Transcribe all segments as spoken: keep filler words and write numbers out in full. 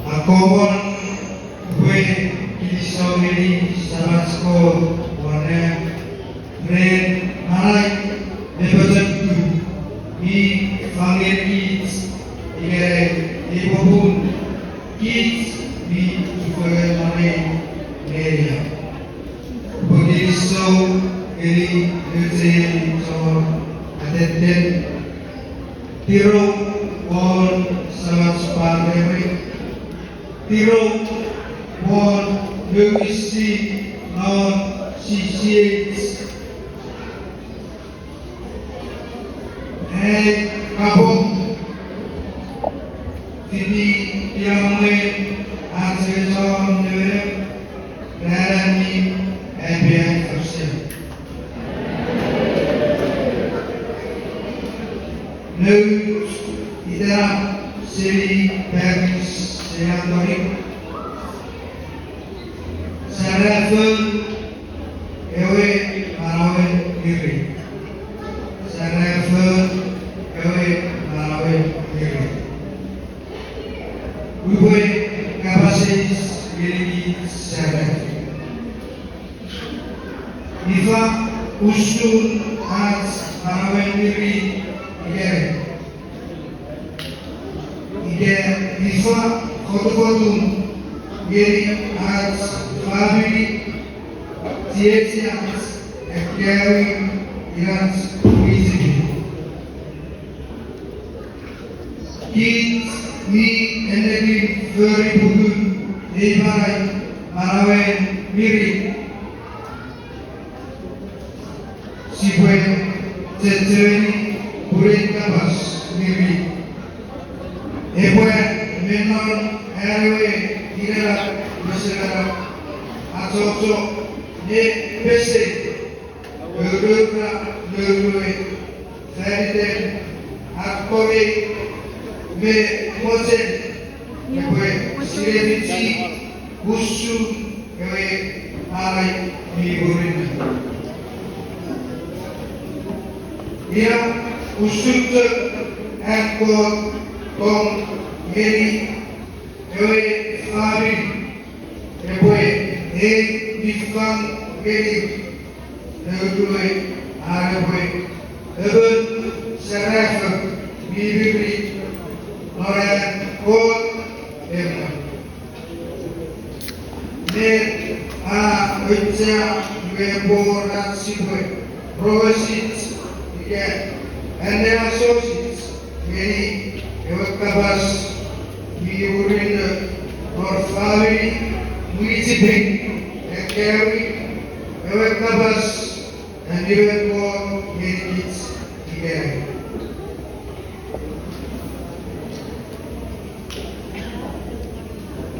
Akkomw, upwe kinisou ngeni Samach Kot won nang ren manau me pochokun mi fang ngenikich ikenai, ei popun kich mi chufengen non ei nenian. Upwe kinisou ngeni nouch ei chon atetten, tirou won Samach Pamere, tirou won nouwisi non C C H, ai kapong fiti kinamwen ach chon nemenem, ran annim, happy anniversary. Nouch itenap seni Baptist Seminary, sarafon ewe manauen mirit. Sarafon ewe manauen mirit. Upwe kapas eis ngenikich sarafo. Ifa usun ach manauen mirit ikenai? Ika ifa fotufotun ngeni ach famini, chiechiach, akkaewin, inach, mwichefen? Kich mi ennetin fori pukun ei manau, manauen mirit. Sipwe chechemeni pwe ei kapas mirit epwe me non an ewe inenap me semenap, achocho ne pesei, ouroura noun we faniten an tongei me mochen epwe sinefichi usun ewe manau mi murinno. Ina usun chok an Kot tong ngeni ewe famini epwe ei mi fang ngeni nouch we, an epwe emon serafo mi mirit non an Kot emon. Met a auchea iwe epwe wor ach sipwe rongosich ika anneasochis ngeni ewe kapas mi murinno non famini, mwichefen, akkaewin, ewe kapas an ewe Kot ngenikich ikenai?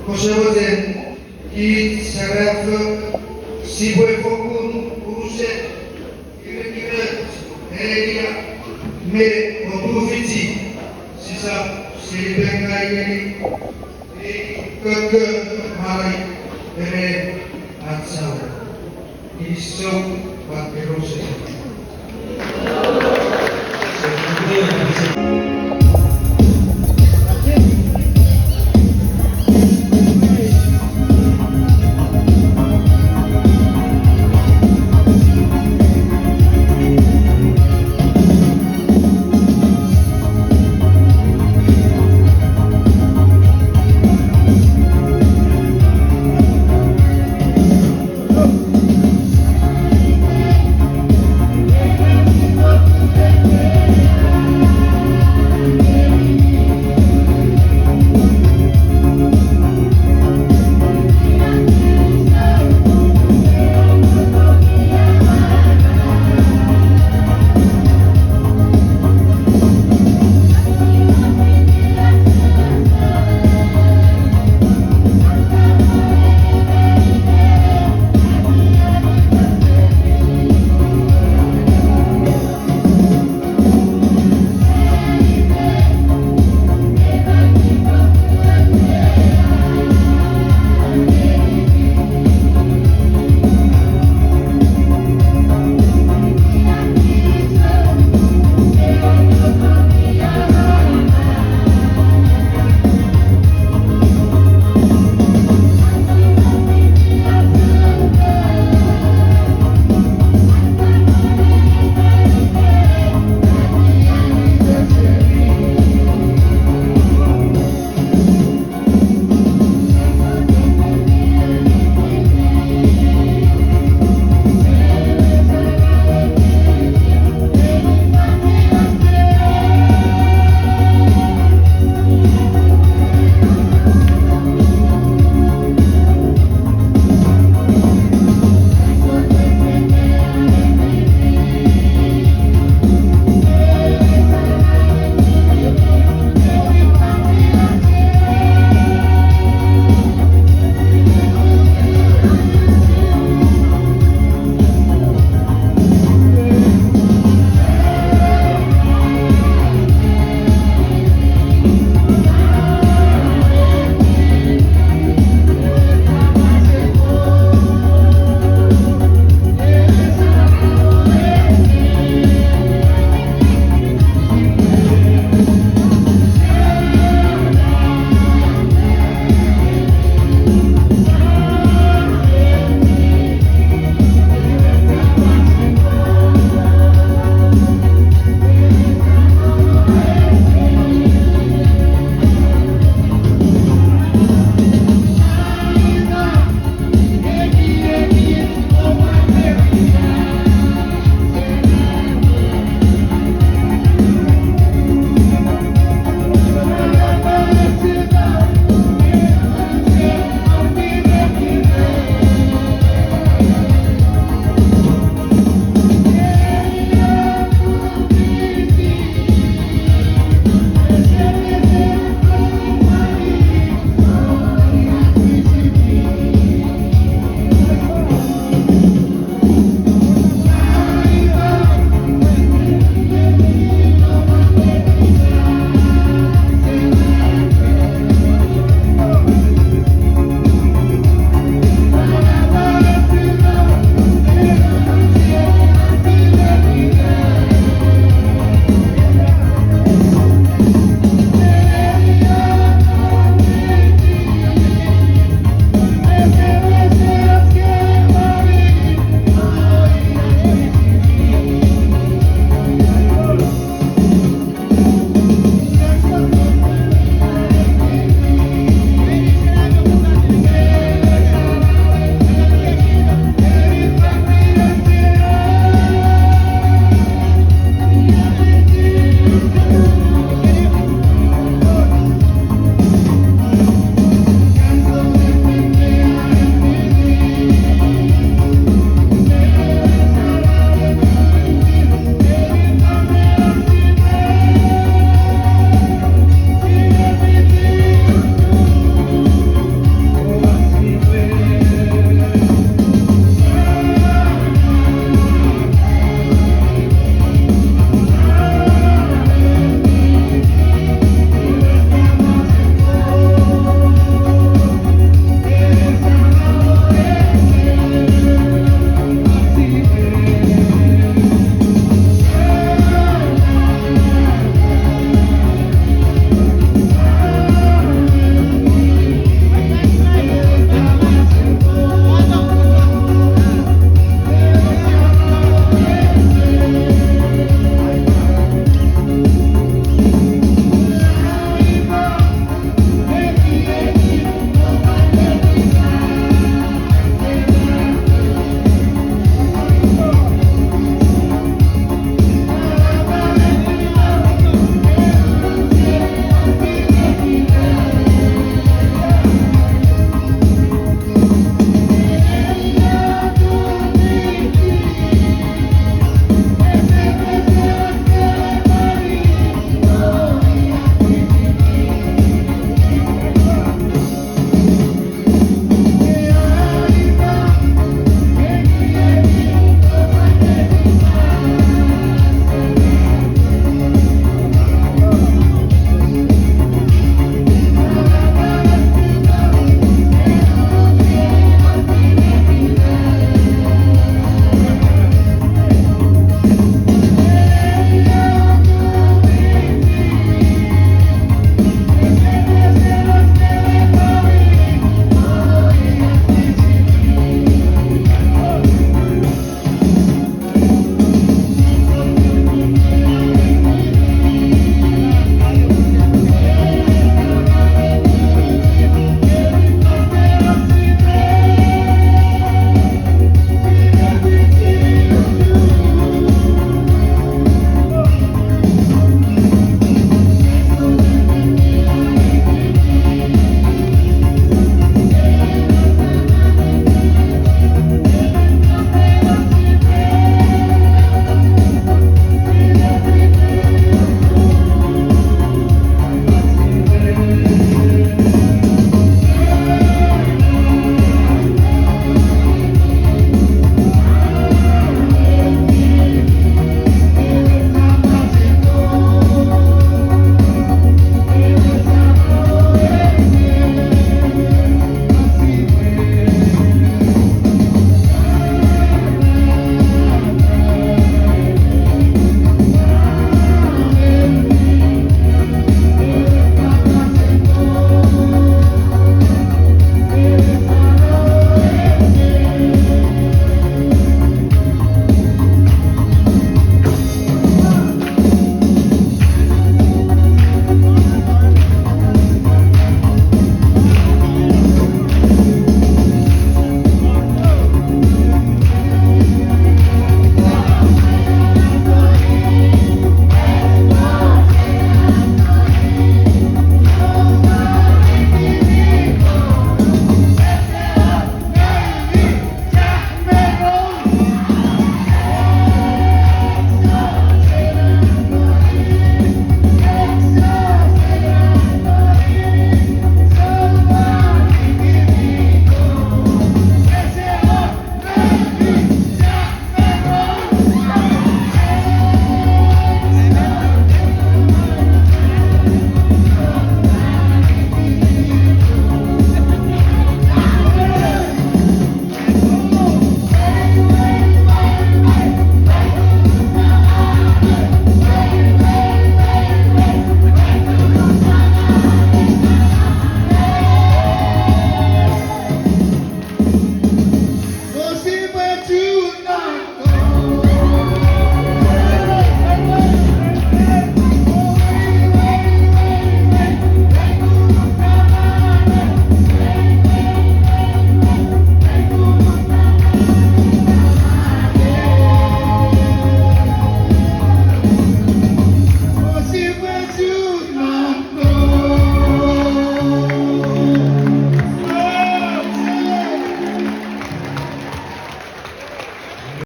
Kose mochen kich serafo sipwe fokkun unusen kirekiroch, enekiak, me otufichi, sisap selipengaingeni ei kokko manau ren ach Samon. Kinisou, pwan kirosen.